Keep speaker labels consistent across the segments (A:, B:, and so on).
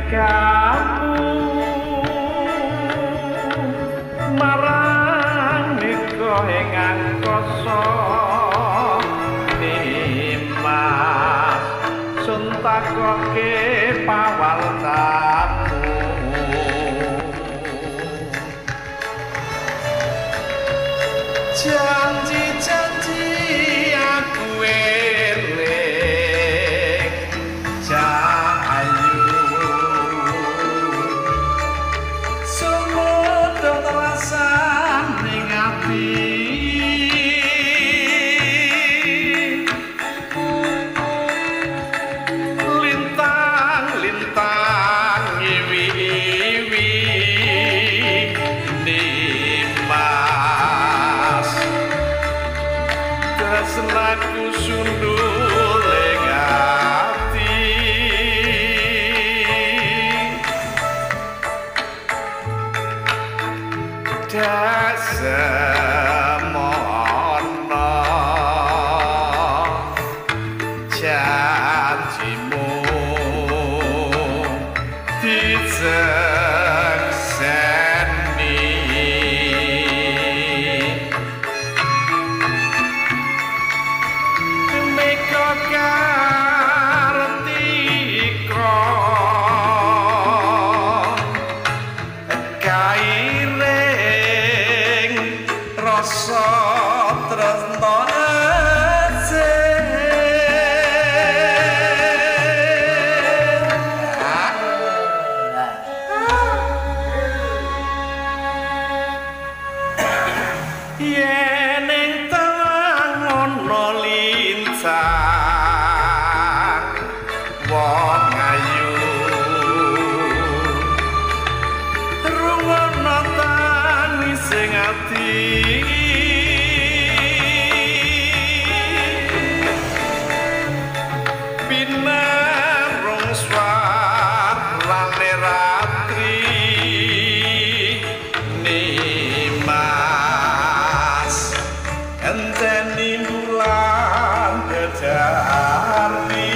A: Tegamu marang nika ing angkasa Nimas sun takoke pawaltamu. Janji-janji aku eling cahayu sumedhep rasane ati lintang-lintang iwi-iwi Nimas tresnaku sundul ing ati dasemono janjimu disekseni. Meka kartika kairing rasa tresna yen ing tawang ana lincah wong ayu rungono tangis ing ati pinarung swarane ratri Nimas enteni bulan kejarni.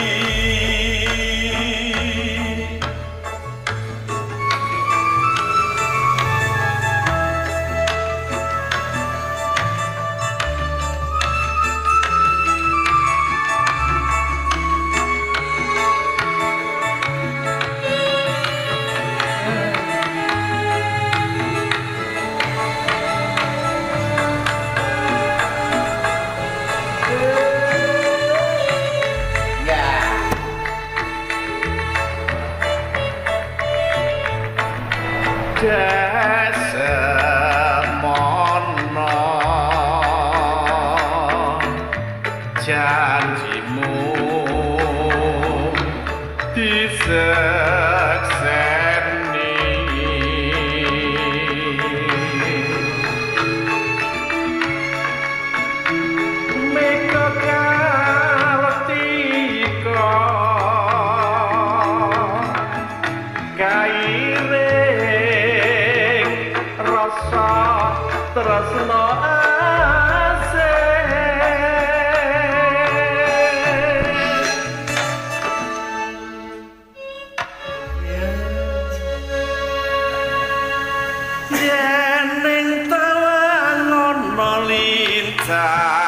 A: Dasemono janjimu disekseni. Meka kartika kairing rasa tresna asih. Yen ing tawang ana lintang